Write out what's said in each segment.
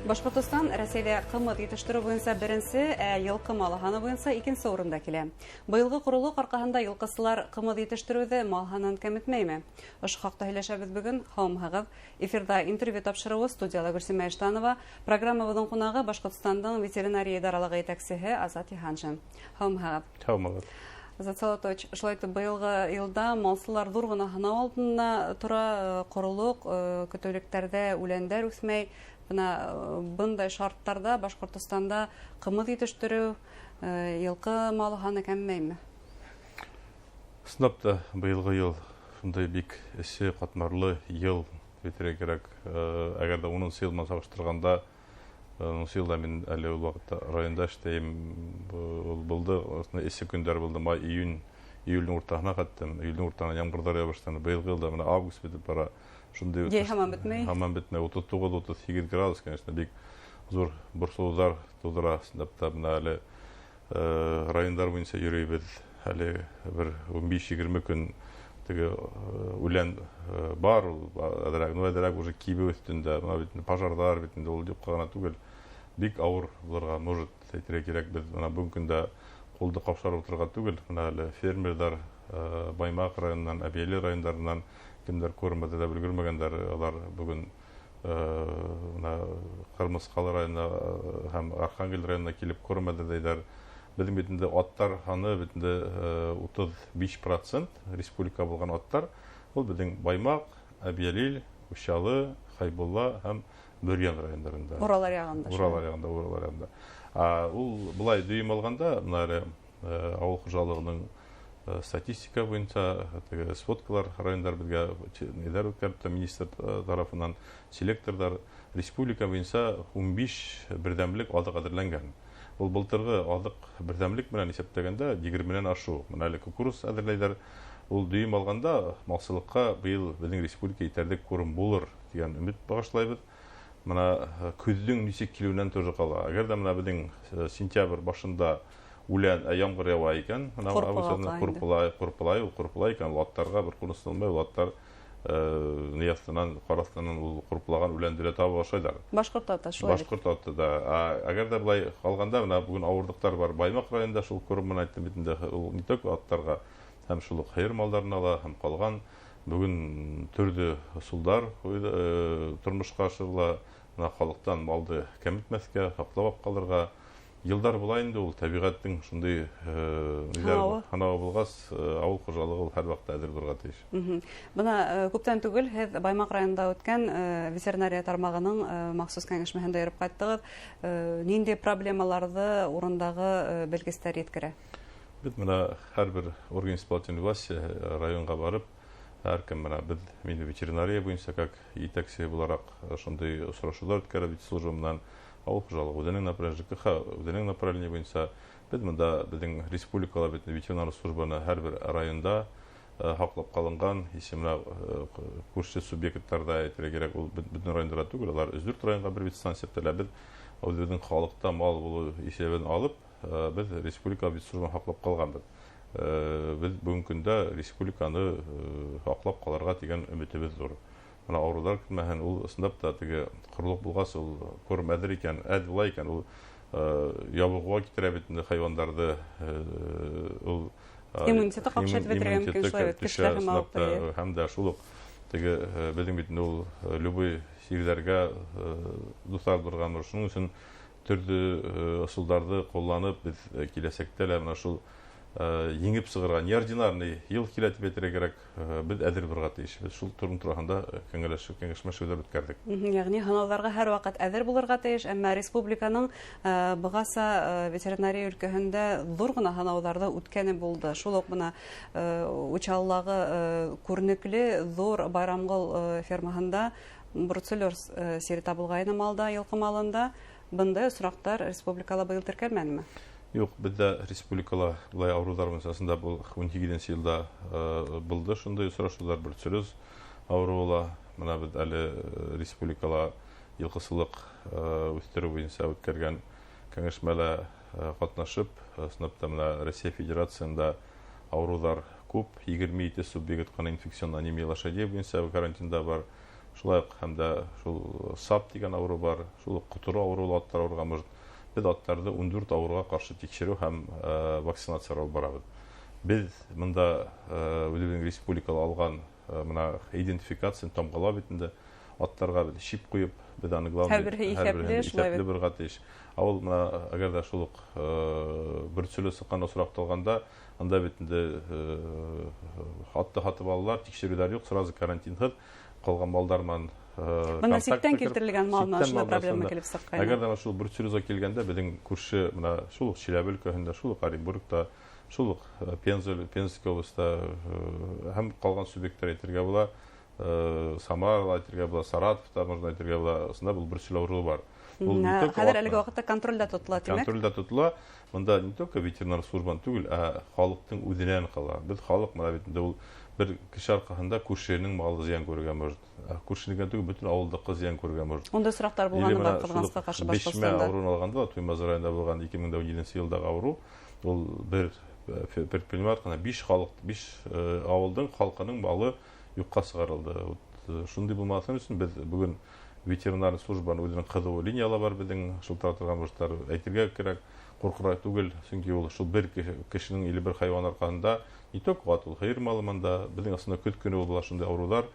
Башҡортостан Рәсәйҙә ҡымыҙ етештереү буйынса беренсе, ә йылҡы малы һаны буйынса икенсе урында килә. Быйылғы ҡоролоҡ арҡаһында йылҡысылар ҡымыҙ етештереүҙе мал һанын кәметмәйме? Ошо хаҡта һөйләшәбеҙ бөгөн. Һаумыһығыҙ! Эфирҙа интервью тапшырыуы, студияла Гөлсимә Иштанова. Программабыҙҙың ҡунағы Башҡортостандың ветеринария идаралығы етәксеһе Азат Йыһаншин. Һаумыһығыҙ! Һаумыһығыҙ! Азат Салатович, шулай итеп, быйылғы йылда малсылар ҙур ғына һынау алдына тора, ҡоролоҡ, көтөүлектәрҙә үләндәр үҫмәй. Бына бындай шарттарҙа Башҡортостанда ҡымыҙ етештереү, йылҡы малы һаны кәмемәйме? Ысынлап та, быйылғы йыл шундай бик эсе ҡатмарлы йыл әйтергә кәрәк. Әгәр ҙә 10-нсы йыл менән сағыштырғанда, 10-нсы йылда мин әле ул ваҡытта районда эшләйем, ул булды, эсе көндәр булды, май, июнь, июльдең уртаһына хәттем, июльдең уртаһына ямғырҙар яуа башланы. Быйылғы йылда бына август бөтөп бара. Шундай Йәй һаман бөтмәй. Һаман бөтмәй. 39-38 градус, конечно, бик ҙур борсолоуҙар тыуҙыра. Ысынлап та, бына әле райондар буйынса йөрөйбөҙ. Әле бер 15-20 көн теге үлән бар, ул әҙерәк, ну, әҙерәк уже кибеү өҫтөндә. Бына бит пожарҙар бит инде ул юҡҡа ғына түгел. Бик ауыр булырға может әйтергә кәрәк. Беҙ бына бөгөнгө көндә ҡулды ҡапшырып ултырырға түгел. Бына әле фермерҙар Баймаҡ районынан, Әбйәлил райондарынан кемдәр корм әҙерләп өлгөрмәгәндәр, улар бөгөн бына Ҡырмыҫҡалы районына һәм Архангел районына килеп корм әҙерләйҙәр. Беҙҙең бит инде аттар һаны бит инде 35% республика булған аттар. Ул беҙҙең Баймаҡ, Әбйәлил, Учалы, Хәйбулла һәм Бөрйән райондарында. Уралар яғында. Уралар яғында, Уралар яғында. Ул былай дөйөм алғанда, бына әле ауыл хужалығының статистика буйынса теге сводкалар райондар беҙгә ниҙәр үткәреп тора, министр тарафынан селекторҙар республика буйынса 15 берҙәмлек аҙыҡ әҙерләнгән. Ул былтырғы аҙыҡ берҙәмлек менән иҫәпләгәндә 20-нән ашыу. Бына әле кукуруз әҙерләйҙәр. Ул дөйөм алғанда малсылыҡҡа быйыл беҙҙең республика етерлек корм булыр тигән өмөт бағышлайбыҙ. Бына көҙҙөң нисек килеүенән тоже ҡала. Әгәр ҙә бына беҙҙең сентябрь башында үлән, ямғыр яуа икән, бына Ҡурпылай август айында инде. ҡурпылай, ҡурпылай, ул ҡурпылай икән, ул аттарға бер ҡурҡыныс булмай, ул аттар ни аҫтынан, ҡар аҫтынан ул ҡурпылаған үләнде лә таба башлайҙар. Башҡорт аты шулай бит. Башҡорт аты да. Әгәр ҙә былай ҡалғанда, бына бөгөн ауырлыҡтар бар. Баймаҡ районында шул корм менән әйттем бит инде, ул не только аттарға, һәм шул уҡ һыйыр малдарына ла, һәм ҡалған бөгөн төрлө ысулдар тормошҡа ашырыла. Бына халыҡтан малды кәметмәҫкә, һаҡлап ҡалырға. Йылдар була инде ул тәбиғәттең шундай ниҙәр Һынауы. һынауы булғас, ауыл хужалығы ул һәр ваҡытта әҙер булырға тейеш. Бына күптән түгел һеҙ Баймаҡ районында үткән ветеринария тармағының махсус кәңәшмәһендә йөрөп ҡайттығыҙ. Ниндәй проблемаларҙы урындағы белгестәр еткерә? Беҙ бына һәр бер орган исполнительной власти районға барып, һәр кем бына беҙ, мин ветеринария буйынса как етәксе булараҡ шундай осрашыуҙар үткәреп ветслужба менән ауыл хужалығы үҙенең направление, ЖКХ үҙенең направление буйынса беҙ бында беҙҙең республикала бит ветеринар службаны һәр бер районда һаҡлап ҡалынған, исемле күрше субъекттарҙа әйтергә кәрәк, ул бөтөн райондарҙа түгел, улар өс-дүрт районға бер ветстанция бөтәләр. Беҙ үҙебеҙҙең халыҡта мал булыу иҫәбен алып, беҙ республика ветслужбаны һаҡлап ҡалғанбыҙ. Беҙ бөгөнгө көндә республиканы һаҡлап ҡалырға тигән өмөтөбөҙ ҙур. Бына ауырыуҙар килмәһен, ул ысынлап та теге ҡоролоҡ булғас, ул корм әҙер икән, әҙ була икән, ул ябығыуға китерә бит инде хайуандарҙы, ул Иммунитеты ҡаҡшайтып бөтөргә мөмкин, иммунитеты шулай бит, төшә, кешеләр һәм ысынлап та, ауыртты. һәм дә шул уҡ теге беҙҙең бит инде ул любой сирҙәргә дуҫар булырға, шуның өсөн төрлө ысулдарҙы ҡулланып, беҙ киләсәктә лә бына шул еңеп сығырға неординарный йыл килә тип әйтергә кәрәк, беҙ әҙер булырға тейеш. Беҙ шул торым тураһында кәңәшмәшеүҙәр үткәрҙек. Йәғни һынауҙарға һәр ваҡыт әҙер булырға тейеш, әммә республиканың бығаса ветеринария өлкәһендә ҙур ғына һынауҙарҙы үткәне булды. Шул уҡ бына Учалылағы күренекле ҙур Байрамғол фермаһында бруцеллез сире табылғайны малда, йылҡы малында. Бындай осраҡтар республикала быйыл теркәлмәнеме? Юҡ, беҙҙә республикала былай ауырыуҙар буйынса был 18-нсе йылда булды шундай осрашыуҙар, бруцеллез ауырыуы ла. Бына беҙ әле республикала йылҡысылыҡ үҫтереү буйынса үткәргән кәңәшмәлә ҡатнашып, ысынлап та бына Россия Федерацияһында ауырыуҙар күп, 27 субъект ҡана инфекцион анемия лошадей буйынса карантинда бар. Шулай уҡ һәм дә шул сап тигән ауырыу бар, шул уҡ ҡотороу ауырыуы аттар ауырырға может. Беҙ аттарҙы 14 ауырыуға ҡаршы тикшереү һәм вакцинация алып барабыҙ. Беҙ бында үҙебеҙҙең республикала алған мына идентификацияны тамғалау бит инде аттарға беҙ шип ҡуйып, беҙ аны главный һәр береһе иҫәпле булырға тейеш. Ә ул мына әгәр ҙә шул уҡ бөрсөлө сыҡҡан осраҡта алғанда, анда бит инде атты һатып алалар, тикшереүҙәр юҡ, сразу карантинһыҙ ҡалған малдар менән Бына ситтән килтерелгән мал менән шундай проблема килеп сыҡҡайны. Әгәр ҙә шул бруцеллезға килгәндә, беҙҙең күрше мына шул уҡ Чиләбе өлкәһендә, шул уҡ Оренбургта, шул уҡ Пензенский областа һәм ҡалған субъекттар әйтергә була, Самарала әйтергә була, Саратовта можно әйтергә була, ошонда был бруцеллез ауырыуы бар. Хәҙер әлеге ваҡытта контролдә тотола, тимәк? Контролдә тотола. Бында не только ветеринар службаны түгел, ә халыҡтың үҙенән ҡала. Беҙ халыҡ мына бит инде ул бер кеше арҡаһында күршеһенең малы зыян күрергә может. Күршенең түгел, бөтөн ауылдыҡы зыян күрергә может. Ундай осраҡтар булғаны бар, ҡыҙғанысҡа ҡаршы, Башҡортостанда. Бешмә ауырыуын алғанда, Туймазы районында булған 2017 йылдағы ауырыу, ул бер предприниматель ҡына биш халыҡ, биш ауылдың халҡының малы юҡҡа сығарылды. Вот шундай булмаһын өсөн беҙ бөгөн ветеринар службаның үҙенең ҡыҙыу линиялары бар, беҙҙең шылтыратырға бурыстар әйтергә кәрәк, ҡурҡырға түгел, сөнки ул шул бер кешенең или бер хайуан арҡаһында не только ат, ул һыйыр малы мында, беҙҙең аслында көҙ көнө була шундай ауырыуҙар.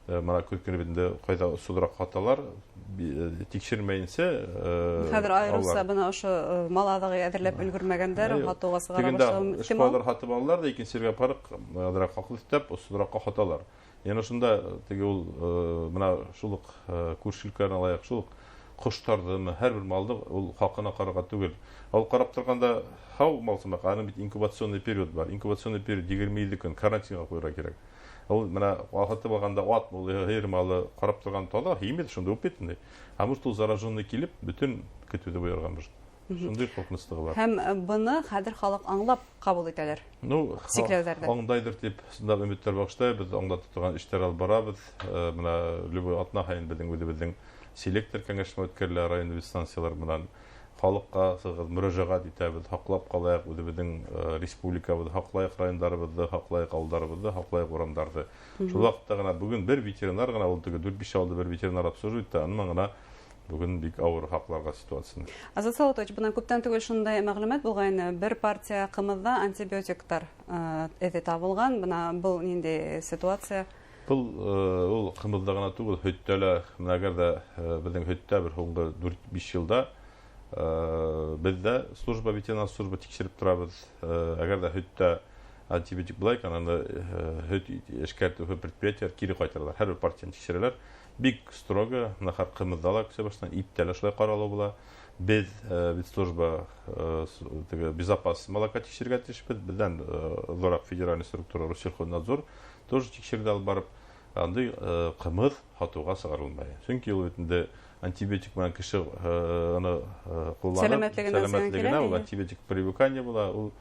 Мына көҙ көнө бит инде ҡайҙа осһоҙораҡ һаталар, тикшермәйенсә, Хәҙер айырыуса бына ошо мал аҙығы әҙерләп өлгөрмәгәндәр, һатыуға сығара Тегендә башлауы ихтимал. эшҡыуарҙар һатып алалар ҙа, икенсе ергә барып, аҙыраҡ хаҡлы өҫтәп, осһоҙораҡҡа һаталар. Йәнә ошонда теге ул, мына шул уҡ, күрше өлкәләрен алайыҡ, шул уҡ ҡоштарҙымы, һәр бер малды ул хаҡына ҡарарға түгел. Ул ҡарап торғанда һау мал сымаҡ, аның бит инкубационный период бар. Инкубационный период 27 көн карантинға ҡуйырға кәрәк. Ул мына һатып алғанда ат, ул һыйыр малы ҡарап торған таҙа, һимеҙ, шунда үп бит инде. Ә может ул зараженный килеп, бөтөн көтөүҙе буярға может. Шундай ҡурҡыныслығы бар. Һәм быны хәҙер халыҡ аңлап ҡабул итәләр. Сикләүҙәрҙе. Аңдайҙыр тип шунда өмөттәр башлай, беҙ аңлатып торған эштәр алып барабыҙ. Мына любой атна һайын беҙҙең үҙебеҙҙең селектор кәңәшмә үткәрелә район ветстанциялар менән. Халыҡҡа сығып мөрәжәғәт итәбеҙ, һаҡлап ҡалайыҡ үҙебеҙҙең республикабыҙҙы, һаҡлайыҡ райондарыбыҙҙы, һаҡлайыҡ ауылдарыбыҙҙы, һаҡлайыҡ урамдарҙы. Шул ваҡытта ғына бөгөн бер ветеринар ғына, ул теге дүрт-биш ауылда бер ветеринар обслуживает итә, уның ғына бөгөн бик ауыр һаҡларға ситуацияны. Азат Салаватович, бынан күптән түгел шундай мәғлүмәт булғайны, бер партия ҡымыҙҙа антибиотиктар эҙе табылған. Бына был ниндәй ситуация? Был ул ҡымыҙҙа ғына түгел, һөттә лә, мына әгәр ҙә беҙҙең һөттә бер һуңғы дүрт-биш йылда беҙ ҙә служба, ветеринар служба тикшереп торабыҙ. Әгәр ҙә һөттә антибиотик була икән, аны һөт эшкәртеү предприятиеләр кире ҡайтаралар. Һәр бер партияны тикшерәләр. Бик строго, мына хәҙер ҡымыҙҙа ла күсә башланы, иттә лә шулай ҡаралыу була. Беҙ ветслужба теге безопас молока тикшерергә тейешбеҙ. Беҙҙән ҙурыраҡ федеральный структура Россельхознадзор тоже тикшерҙе алып барып, андай ҡымыҙ һатыуға сығарылмай. Сөнки ул бит инде антибиотик менән кеше аны ҡулланып, Сәләмәтлегенә зыян сәләмәтлегенә килә, ул әйе. антибиотик привыкание була, ул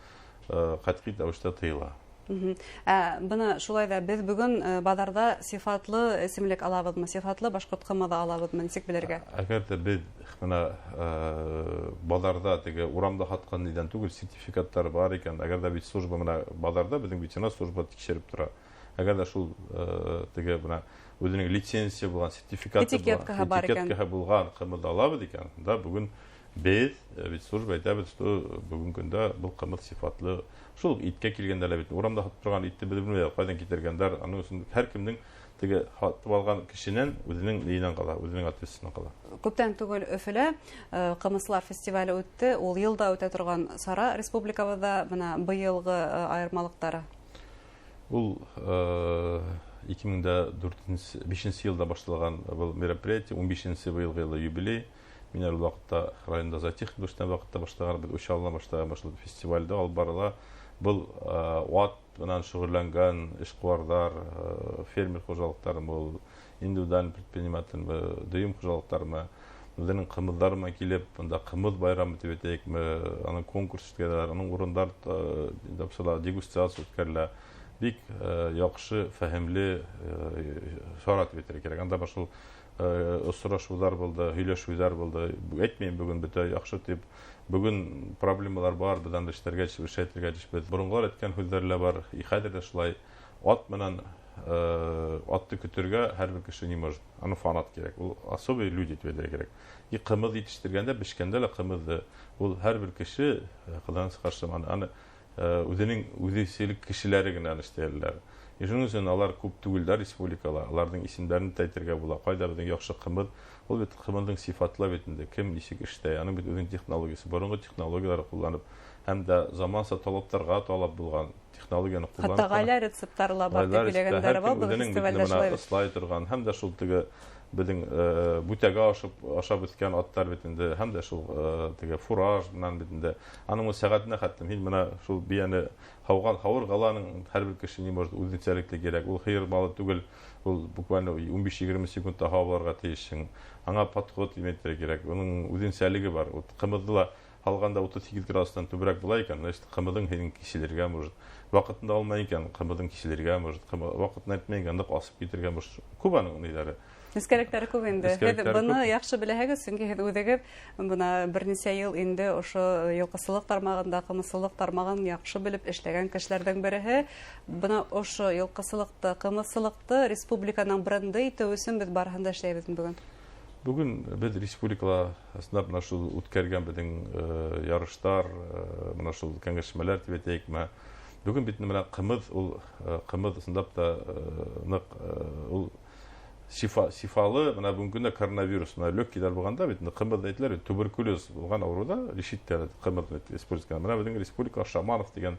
ҡәтғи рәүештә тыйыла. Бына шулай ҙа беҙ бөгөн баҙарҙа сифатлы эсемлек алабыҙмы, сифатлы башҡорт ҡымыҙы алабыҙмы, нисек белергә? Әгәр ҙә беҙ бына баҙарҙа теге урамда һатҡан нидән түгел, сертификаттар бар икән, әгәр ҙә бит служба бына баҙарҙа беҙҙең ветеринар служба тикшереп тора. Әгәр ҙә шул теге бына үҙенең лицензия булған, сертификаты булған, Этикеткаһы бар икән. этикеткаһы булған ҡымыҙ алабыҙ икән, да бөгөн беҙ бит служба әйтәбеҙ, что бөгөнгө көндә был ҡымыҙ сифатлы. Шул уҡ иткә килгәндә лә бит урамда һатып торған итте беҙ белмәйбеҙ, ҡайҙан китергәндәр. Аның өсөн һәр кемдең теге һатып алған кешенән үҙенең нейенән ҡала, үҙенең ответственностен ҡала. Күптән түгел Өфөлә ҡымыҙсылар фестивале үтте. Ул йылда үтә торған сара республикабыҙҙа. Бына быйылғы айырмалыҡтары. Ул ике мең дә дүртенсе, бишенсе йылда башлаған был мероприятие, ун бишенсе быйылғы йылда юбилей. Мин әле ваҡытта районда зоотехник эшләгән ваҡытта башлаған, беҙ Учалыла башлаған, башлап фестивальдә алып барыла. Был ат менән шөғөлләнгән эшҡыуарҙар, фермер хужалыҡтарымы, ул индивидуаль предпринимательме, дөйөм хужалыҡтарымы, үҙенең ҡымыҙҙары менән килеп, бында ҡымыҙ байрамы тип әйтәйекме, аның конкурс үткәрәләр, аның урындар дегустация үткәрелә. Бик яҡшы, фәһемле сара тип әйтергә кәрәк. Анда башыл осрашыуҙар булды, һөйләшеүҙәр булды. Әйтмәйем бөгөн бөтә яҡшы тип. Бөгөн проблемалар бар, беҙ анда эшләргә тейешбеҙ, эш әйтергә тейешбеҙ. Боронғолар әйткән һүҙҙәр лә бар, и хәҙер ҙә шулай. Ат менән Атты көтөргә һәр бер кеше не может. Аны фанат кәрәк. Ул особый люди тип әйтергә кәрәк. И ҡымыҙ етештергәндә, бешкәндә лә ҡымыҙҙы ул һәр бер кеше, ҡыҙғаныс ҡаршы, аны үҙенең үҙенсәлек кешеләре генә эшләйҙәр. И шуның өсөн алар күп түгелдәр республикала, аларҙың исемдәрен дә әйтергә була. Ҡайҙа беҙҙең яҡшы ҡымыҙ, ул бит ҡымыҙҙың сифатлы бит инде, кем нисек эшләй, аның бит үҙенең технологиясы, боронғо технологиялар ҡулланып, һәм дә заманса талаптарға талап булған технологияны ҡулланып. Хатта ғаилә рецепттары ла бар тип һөйләгәндәре бар, был фестивалдә шулай. Ыслай торған, һәм дә шул теге беҙҙең бүтәгә ашап үҫкән аттар бит инде, һәм дә шул теге фураж менән бит инде. Аның ул сәғәтенә хәтлем һин бына шул бейәне һауған, һауырға ла аның һәр бер кеше не может үҙенсәлекле кәрәк. Ул һыйыр малы түгел, ул буквально 15-20 секундта һауып алырға тейешһең. Аңа подход иметергә кәрәк. Уның үҙенсәлеге бар. Ул ҡымыҙҙы ла һалғанда 38 градустан түберәк була икән, значит, ҡымыҙың һинең киселергә может. Ваҡытында алмай икән, ҡымыҙың киселергә может. Ваҡытын әйтмәй икән, ныҡ асып китергә может. Күп аның ниҙәре. Нескәлектәре күп инде. Һеҙ Нескәлектәре быны күп. яҡшы беләһегеҙ, сөнки һеҙ үҙегеҙ бына бер нисә йыл инде ошо йылҡысылыҡ тармағында, ҡымыҙсылыҡ тармағын яҡшы белеп эшләгән кешеләрҙең береһе. Бына ошо йылҡысылыҡты, ҡымыҙсылыҡты республиканың бренды итеү өсөн беҙ барыһын да эшләйбеҙ бөгөн. Бөгөн беҙ республикала ысынлап бына шул үткәргән беҙҙең ярыштар, бына шул кәңәшмәләр тип әйтәйекме. Бөгөн бит бына ҡымыҙ, ул ҡымыҙ ысынлап та ныҡ ул сифалы, бына бөгөнгө көндә коронавирус, бына легкийҙар булғанда бит инде ҡымыҙ әйтеләр, туберкулез булған ауырыуҙа решит ҡымыҙ использовать. Бына беҙҙең республикала Шаманов тигән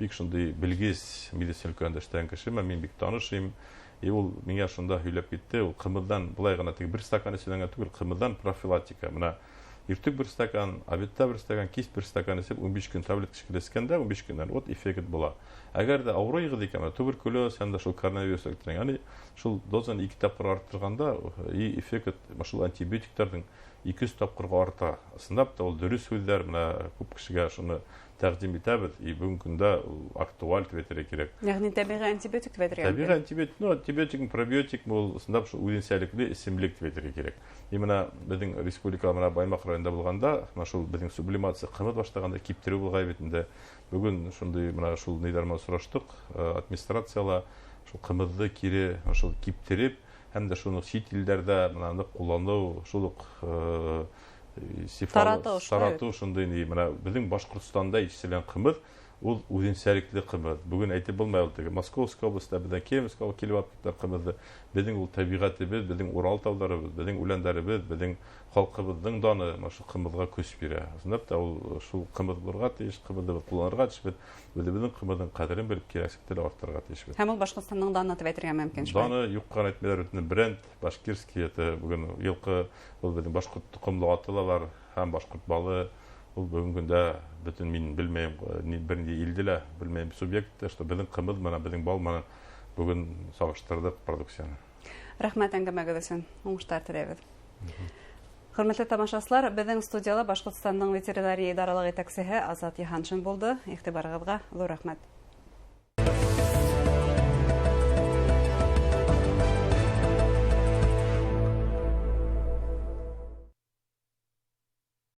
бик шундай белгес медицина өлкәһендә эшләгән кеше, мин бик танышым. И ул миңә шунда һөйләп китте, ул ҡымыҙҙан былай ғына теге бер стакан эсеүҙән генә түгел, ҡымыҙҙан профилактика. Бына иртүк бер стакан, обедта бер стакан, кис бер стакан эсеп, 15 көн таблетка шикелле эскәндә, 15 көннән вот эффект була. Әгәр дә авырыйгыҙ икән, бына туберкулез һәм дә шул коронавирус эләктергән, ягъни шул дозаны 2 тапҡыр арттырғанда, и эффект шул антибиотиктарҙың 200 тапҡырға арта. Ысынлап та ул дөрөҫ һүҙҙәр, бына күп кешегә шуны тәҡдим итәбеҙ, и бөгөнгө көндә ул актуаль тип әйтергә кәрәк. Йәғни тәбиғи антибиотик тип әйтергә Тәбиғи мөмкин. антибиотик, ну, антибиотик, пробиотик, ул ысынлап шул үҙенсәлекле эсемлек тип әйтергә кәрәк. И бына беҙҙең республикала бына Баймаҡ районында булғанда, бына шул беҙҙең сублимация ҡымыҙ башлағанда киптереү булғай бит инде. Бөгөн шундай бына шул ниҙәр менән осраштыҡ, администрацияла шул ҡымыҙҙы кире шул киптереп, һәм дә шуны сит илдәрҙә бына ныҡ ҡулланыу, шул уҡ сифалы Таратыу, шулай бит. таратыу шундай ни, бына беҙҙең Башҡортостанда етештерелгән ҡымыҙ ул үҙенсәлекле ҡымыҙ. Бөгөн әйтеп булмай ул теге Московская областьта беҙҙән Кемская область килеп алып киттеләр ҡымыҙҙы. Беҙҙең ул тәбиғәтебеҙ, беҙҙең Урал тауҙарыбыҙ, беҙҙең үләндәребеҙ, беҙҙең халҡыбыҙҙың даны бына шул ҡымыҙға көс бирә. Ысынлап та ул шул ҡымыҙ булырға тейеш, ҡымыҙҙы беҙ ҡулланырға тейешбеҙ, үҙебеҙҙең ҡымыҙҙың ҡәҙерен белеп киләсәктә лә арттырырға тейешбеҙ. Һәм ул Башҡортостандың даны тип әйтергә мөмкин шулай. Даны юҡҡа әйтмәйҙәр, бөтөн бренд башкирский, это бөгөн йылҡы, ул беҙҙең башҡорт тоҡомло аты ла бар, һәм башҡорт балы. Ул бөгөнгө көндә бөтөн мин белмәйем, ни, бер ни илде лә белмәйем субъектта, что беҙҙең ҡымыҙ менән, беҙҙең бал менән бөгөн сағыштырҙыҡ продукцияны. Рәхмәт әңгәмәгеҙ өсөн, уңыштар теләйбеҙ. Хөрмәтле тамашасылар, беҙҙең студияла Башҡортостандың ветеринария идаралыҡ етәксеһе Азат Йыһаншин булды. Иғтибарығыҙға ҙур рәхмәт.